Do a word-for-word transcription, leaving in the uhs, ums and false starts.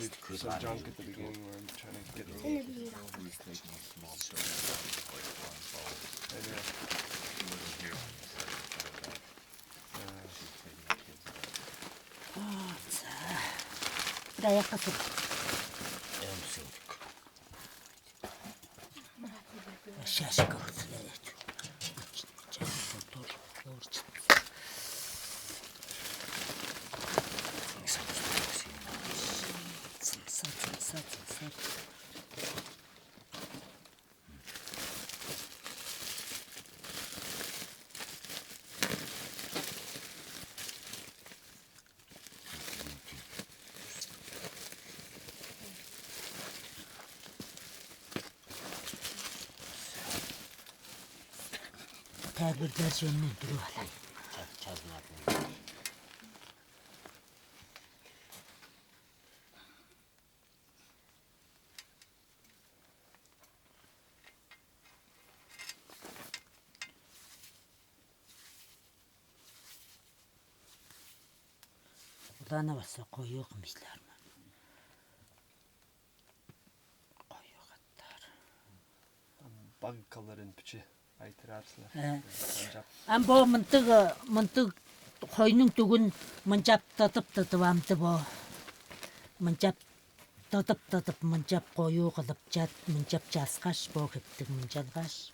Some junk at the beginning where I'm trying to get rid of. He was taking small children around with, like, blindfolds. I know. He wasn't here when he said it, but, uh, she's taking the kids out. Даякка сур. Эм сыдык. Шашка. Тәбирлер жөнүндүрүп алай. Чазынатын. Улана баса коюу кымыйлар ма? Коюу каттар. Банкаларын биче айтыраарсыңар. Э. Ынчап. Ам бо мындыг, мындыг хойнуң дүгүн мынчап тыдып-тыдып амды бо. Мынчап тыдып-тыдып, мынчап коюу кылып чат, мынчап часкаш, бо хептиг мынчалгаш.